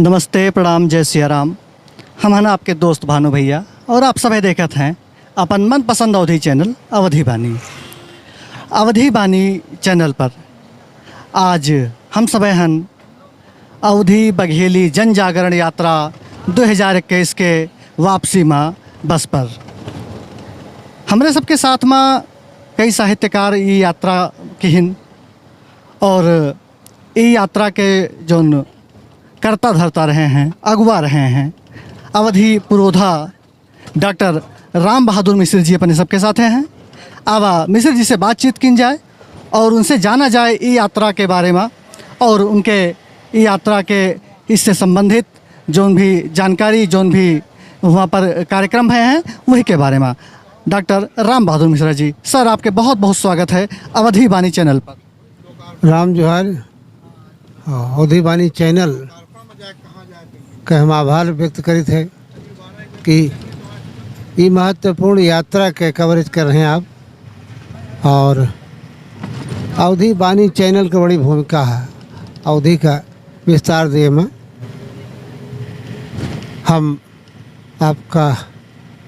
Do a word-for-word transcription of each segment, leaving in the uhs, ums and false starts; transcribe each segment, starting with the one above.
नमस्ते, प्रणाम, जय सिया राम। हम हन आपके दोस्त भानु भैया और आप सभे देखत हैं अपन मनपसंद अवधी चैनल अवधी बानी। अवधी बानी चैनल पर आज हम सभे हन अवधी बघेली जन जागरण यात्रा दो हज़ार इक्कीस के वापसी मा बस पर। हमरे सबके साथ मा कई साहित्यकार ई यात्रा किहिन और ई यात्रा के जौन कर्ता धर्ता रहे हैं, अगुआ रहे हैं, अवधी पुरोधा डॉक्टर राम बहादुर मिश्र जी अपने सबके साथ हैं। आवा मिश्र जी से बातचीत किन जाए और उनसे जाना जाए ई यात्रा के बारे मा और उनके ई यात्रा के इससे संबंधित जौन भी जानकारी, जौन भी वहाँ पर कार्यक्रम भए हैं, वही के बारे मा। डॉक्टर राम बहादुर मिश्रा जी, सर, आपके बहुत बहुत स्वागत है अवधी बानी चैनल पर। राम जोहार। हाँ, अवधी बानी चैनल के हम आभार व्यक्त करित है कि ई महत्वपूर्ण यात्रा के कवरेज कर रहे हैं आप और अवधी बानी चैनल के बड़ी भूमिका है अवधी का विस्तार दिए में। हम आपका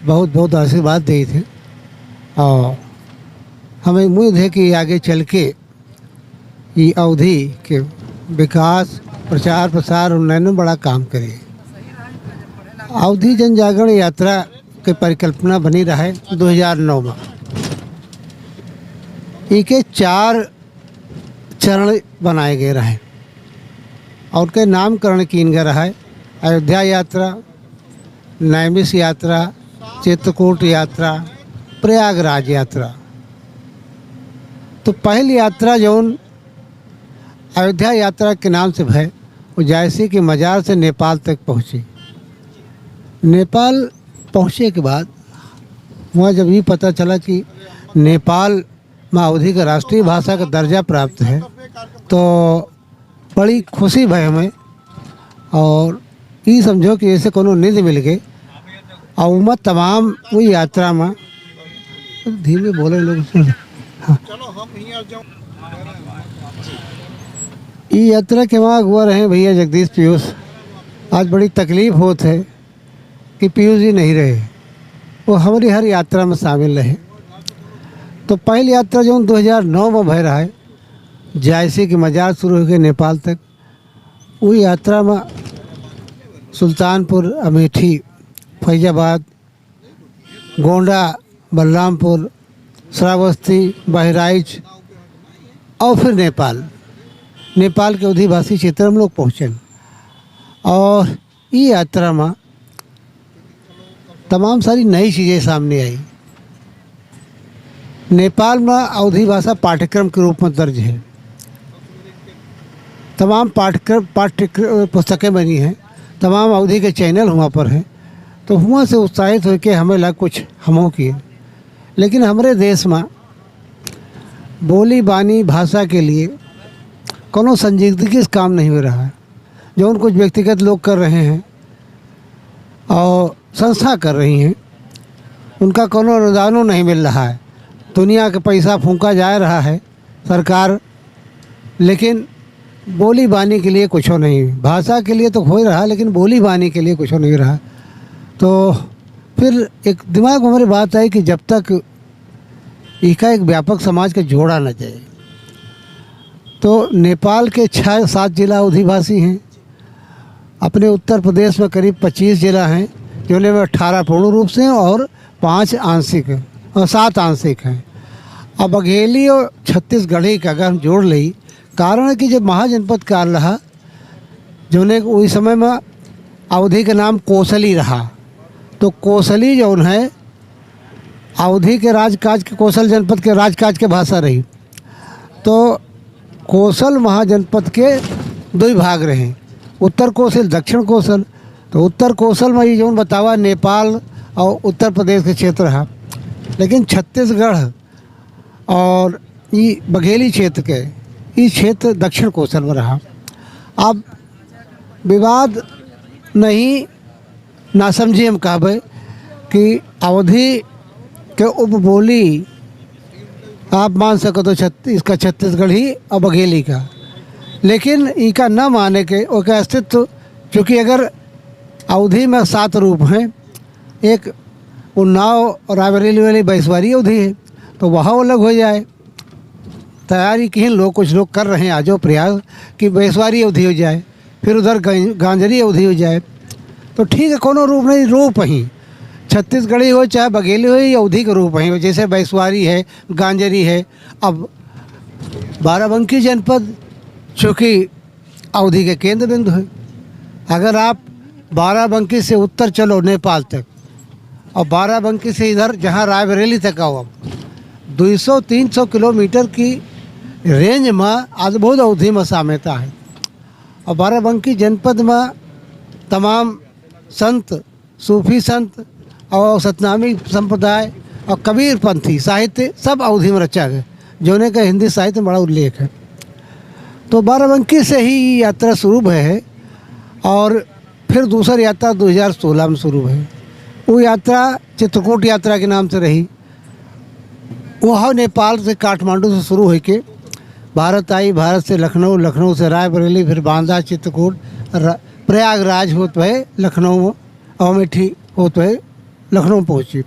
बहुत बहुत आशीर्वाद देइत है और हमें उम्मीद है कि आगे चल के ई अवधी के विकास, प्रचार प्रसार, उन्नयन में बड़ा काम करे। अवधी जन जागरण यात्रा के परिकल्पना बनी रहे दो हज़ार नौ में। इके चार चरण बनाए गए रहे और के नामकरण कीन गए रहे, अयोध्या यात्रा, नैमिष यात्रा, चित्रकूट यात्रा, प्रयागराज यात्रा। तो पहली यात्रा जौन अयोध्या यात्रा के नाम से भय, वो जायसी के मजार से नेपाल तक पहुँची। नेपाल पहुँचे के बाद वहाँ जब ये पता चला कि नेपाल में अवधी का राष्ट्रीय भाषा का दर्जा प्राप्त है, तो बड़ी खुशी भय हमें। और ई समझो कि जैसे कोनो निधि मिल गए। और उमा तमाम वही यात्रा में धीमे बोले लोग सुन। हाँ। ई यात्रा के वहाँ अगुआ रहे भैया जगदीश पीयूष। आज बड़ी तकलीफ होत है कि पीयूष जी नहीं रहे, वो हमारी हर यात्रा में शामिल रहे। तो पहली यात्रा जौन दो हज़ार नौ में भय रहा है, जायसी के मजार शुरू होके नेपाल तक, वो यात्रा में सुल्तानपुर, अमेठी, फैजाबाद, गोंडा, बलरामपुर, श्रावस्ती, बहराइच और फिर नेपाल, नेपाल के अवधीभाषी क्षेत्र हम लोग पहुँचन। और ई यात्रा में तमाम सारी नई चीज़ें सामने आई। नेपाल में अवधी भाषा पाठ्यक्रम के रूप में दर्ज है। तमाम पाठ्यक्रम, पाठ्यक्रम, पुस्तकें बनी हैं, तमाम अवधी के चैनल हुआ पर हैं, तो हुआ से उत्साहित होके हमें लगा कुछ हमहूँ किए। लेकिन हमरे देश में बोली बानी भाषा के लिए कोनो संजीदगी से काम नहीं हो रहा है। जौन कुछ व्यक्तिगत लोग कर रहे हैं और संस्था कर रही हैं, उनका कोनो अनुदानो नहीं मिल रहा है। दुनिया के पैसा फूंका जा रहा है सरकार, लेकिन बोली बानी के लिए कुछो नहीं। भाषा के लिए तो हो रहा, लेकिन बोली बानी के लिए कुछो नहीं रहा। तो फिर एक दिमाग में हमारी बात आई कि जब तक इसका एक व्यापक समाज का जोड़ा ना जाए, तो नेपाल के छः सात जिला अवधीभाषी हैं। अपने उत्तर प्रदेश में करीब पच्चीस जिला हैं, जिनमें अठारह पूर्ण रूप से हैं और पाँच आंशिक हैं और सात आंशिक हैं। अब बघेली और छत्तीसगढ़ी का अगर हम जोड़ लें, कारण है कि जब महाजनपद काल रहा, जौने उस समय में अवधी के नाम कोसली रहा, तो कोसली जौन है, अवधी के राजकाज के, कोसल जनपद के राजकाज के भाषा रही। तो कोसल महाजनपद के दो ही भाग रहे, उत्तर कोसल, दक्षिण कोसल। तो उत्तर कोसल में ये जौन बतावा, नेपाल और उत्तर प्रदेश के क्षेत्र है, लेकिन छत्तीसगढ़ और ई बघेली क्षेत्र के, ई क्षेत्र दक्षिण कोसल में रहा। अब विवाद नहीं, नासमझी हम कहबे कि अवधी के उपबोली आप मान सकत हो छत्त-, इसका छत्तीसगढ़ी और बघेली का, लेकिन इका न माने के, ओके अस्तित्व क्योंकि अगर अवधी में सात रूप हैं, एक उन्नाव रायबरेली वाली बैसवारी अवधी है, तो वह अलग हो जाए। तैयारी किहिन लोग, कुछ लोग कर रहे हैं आजो प्रयास कि बैसवारी अवधी हो जाए, फिर उधर गं-, गांजरी अवधी हो जाए। तो ठीक है, कोनो रूप नहीं, रूप ही छत्तीसगढ़ी हो चाहे बघेली हो, ये अवधी के रूप ही हो, जैसे बैसवारी है, गांजरी है। अब बाराबंकी जनपद चूँकि अवधी के केंद्र बिंदु है, अगर आप बाराबंकी से उत्तर चलो नेपाल तक, और बाराबंकी से इधर जहाँ रायबरेली तक आओ, अब दो सौ तीन सौ किलोमीटर की रेंज में अद्भुत अवधी में साम्यता है। और बाराबंकी जनपद में तमाम संत, सूफी संत और सतनामी संप्रदाय और कबीर पंथी साहित्य सब अवधी में रचा गया, जौने का हिंदी साहित्य में बड़ा उल्लेख है। तो बाराबंकी से ही यात्रा शुरू भय है और फिर दूसर यात्रा दो हज़ार सोलह में शुरू भय। वो यात्रा चित्रकूट यात्रा के नाम से रही। वह नेपाल से, काठमांडू से शुरू होके भारत आई, भारत से लखनऊ, लखनऊ से रायबरेली, फिर बांदा, चित्रकूट, र-, प्रयागराज होत भय लखनऊ, अमेठी होत भय लखनऊ पहुँची।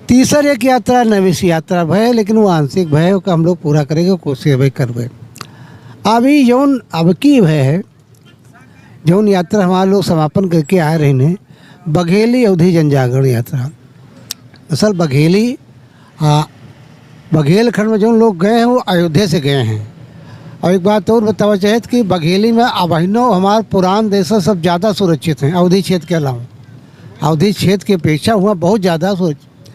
तीसर एक यात्रा नैमिष यात्रा भय, लेकिन वो आंशिक भय, ओका हम लोग पूरा करेंगे, कोशिश भय करबे। अभी जौन अब की भय है, जौन यात्रा हमारे लोग समापन करके आए रहे हैं, बघेली अवधी जनजागरण यात्रा। असल बघेली, आ, बघेल खंड में जौन लोग गए हैं, वो अयोध्या से गए हैं। और एक बात और बतावा चाहत कि बघेली में अबहिनो हमार पुरान देश सब ज़्यादा सुरक्षित हैं अवधी क्षेत्र के अलावा। अवधी क्षेत्र की अपेक्षा हुआ बहुत ज़्यादा सुरक्षित।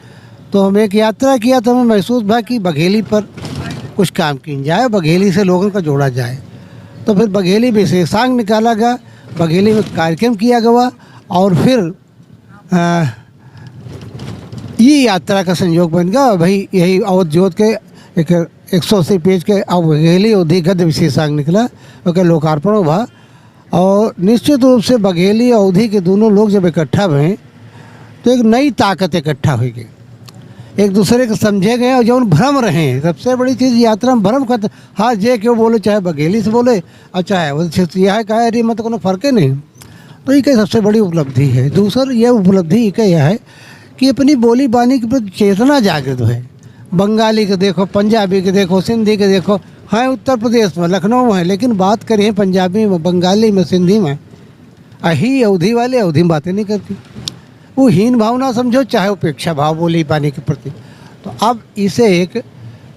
तो हम एक यात्रा किया, तो हमें महसूस भा कि बघेली पर कुछ काम किन जाए, बघेली से लोगन का जोड़ा जाए। तो फिर बघेली विशेषांक निकाला गया, बघेली में कार्यक्रम किया गया और फिर, आ, ई यात्रा का संयोग बन गया। भाई, यही अवध जोत के एक, एक सौ अस्सी पेज के अब बघेली अवधी गद्य विशेषांक निकला, ओकर लोकार्पण भा। और निश्चित रूप से बघेली अवधी के दोनों लोग जब इकट्ठा भए, तो एक नई ताकत इकट्ठा होइ गई, एक दूसरे के समझे गए। और जौन भ्रम रहे, सबसे बड़ी चीज यात्रा में भ्रम खत्म। हाँ, जे केहू बोले, चाहे बघेली से बोले और चाहे वो क्षेत्र, यह कहे, "अरे, मैं तो कोनो फर्के नहीं।" तो ये सबसे बड़ी उपलब्धि है। दूसर ये उपलब्धि ये है कि अपनी बोली बानी के प्रति चेतना जागृत है। बंगाली के देखो, पंजाबी के देखो, सिंधी के देखो, हैं उत्तर प्रदेश में, लखनऊ में, लेकिन बात करिए पंजाबी में, बंगाली में, सिंधी में, अही अवधी वाले अवधी में बातें नहीं करती। वो हीन भावना समझो, चाहे उपेक्षा भाव बोली बानी के प्रति। तो अब इसे एक,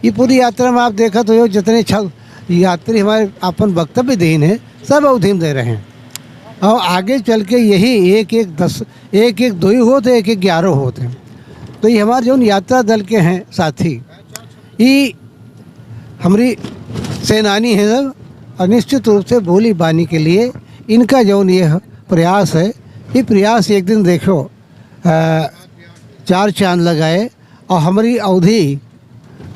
ये पूरी यात्रा में आप देखा तो यो जितने छ-, यात्री हमारे अपन वक्तव्य देन है, सब अवधी में दे रहे हैं। और आगे चल के यही एक एक दस, एक एक दो ही होते, एक एक ग्यारह होते हैं। तो ये हमारे जौन यात्रा दल के हैं साथी, ई हमरी सेनानी हैं सब, और निश्चित रूप से बोली बानी के लिए इनका जौन ये प्रयास है, ये प्रयास एक दिन देखो, अ, चार चांद लगाए और हमरी अवधी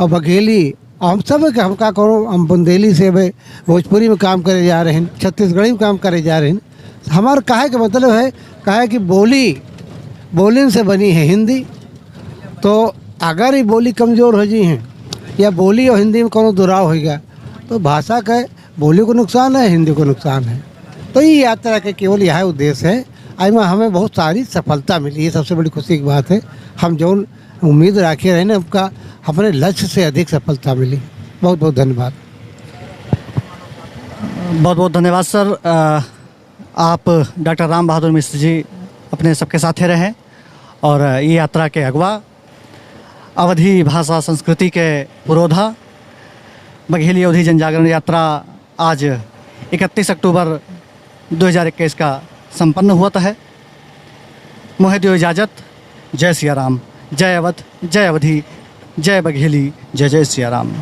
और बघेली और हम सब के, हम का करो, हम बुंदेली से भे-, भोजपुरी में काम करे जा रहे हैं, छत्तीसगढ़ी में काम करे जा रहे हैं। हमार कहे के मतलब है, कहे कि बोली, बोलिन से बनी है हिंदी। तो अगर ये बोली कमजोर हो जी हैं या बोली और हिंदी में कोनो दुराव होइगा, तो भाषा का बोली को नुकसान है, हिंदी को नुकसान है। तो ये यात्रा के केवल यह उद्देश्य है। आई में हमें बहुत सारी सफलता मिली, ये सबसे बड़ी खुशी की बात है। हम जौन उम्मीद रखे रहे ना, हमका अपने लक्ष्य से अधिक सफलता मिली। बहुत बहुत धन्यवाद। बहुत बहुत धन्यवाद सर। अ, आप डॉक्टर राम बहादुर मिश्र जी अपने सबके साथे रहे और ये यात्रा के अगवा, अवधी भाषा संस्कृति के पुरोधा, बघेली अवधी जनजागरण यात्रा आज इकतीस अक्टूबर दो हज़ार इक्कीस का संपन्न हुआ है। मोहे दियो इजाजत। जय सिया राम, जय अवध, जय अवधी, जय बघेली, जय जय सिया राम।